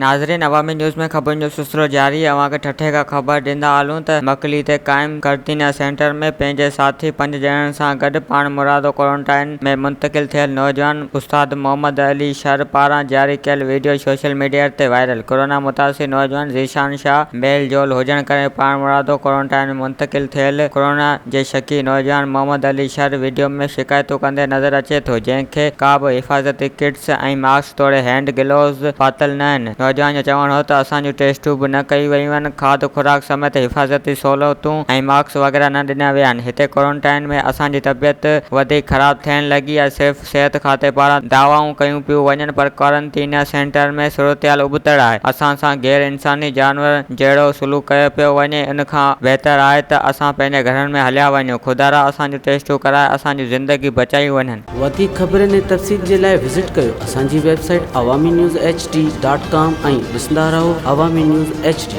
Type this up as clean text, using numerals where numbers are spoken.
ناظرين عوامي نيوز ۾ خبرن جو سلسلو جاري اوهان کي ٺٽي کان خبر ڏيندا هلون ته مڪلي تي قائم قرنطينه سينٽر ۾ پنهنجي ساٿي پنج ڄڻن سان گڏ پاڻمرادو ڪورنٽائن ۾ منتقل ٿيل نوجوان استاد محمد علي شر پاران جاري ڪيل وڊيو سوشل ميڊيا تي وائرل ڪورونا متاثر نوجوان ذيشان شاهه ميل جول هجڻ ڪري پاڻمرادو ڪورنٽائن ۾ منتقل ٿيل ڪورونا جي شڪي نوجوان محمد علي شر وڊيو ۾ شڪايتون ڪندي نظر اچي ٿو جنهن کي ڪا به حفاظتي ڪٽس ۽ ماسڪ توڙي هينڊ گلوز پاتل نه آهن نوجوان جو چوڻ هو ته اسان جون ٽيسٽون به نه ڪيون ويون آهن کاڌ خوراڪ سميت حفاظتي سهولتون ۽ ماسڪ وغيره نه ڏنا ويا آهن هتي ڪورنٽائن ۾ اسان جي طبيعت وڌيڪ خراب ٿيڻ لڳي آهي صرف صحت کاتي پاران دعوائون ڪيون پيون وڃن پر قرنطينه سينٽر ۾ صورتحال ابتڙ آهي، اسان سان غير انساني جانورن جهڙو سلوڪ ڪيو پيو وڃي، ان کان بهتر آهي ته اسان پنهنجي گهرن ۾ هليا وڃون، خدارا اسان جون ٽيسٽون ڪرائي اسان جون زندگيون بچايون وڃن. وڌيڪ خبرن ۽ تفصيل جي لاء وزٽ ڪيو اسان جي website Awami news H D dot com ۽ ڏسندا رهو عوامي نيوز ايڇ ڊي.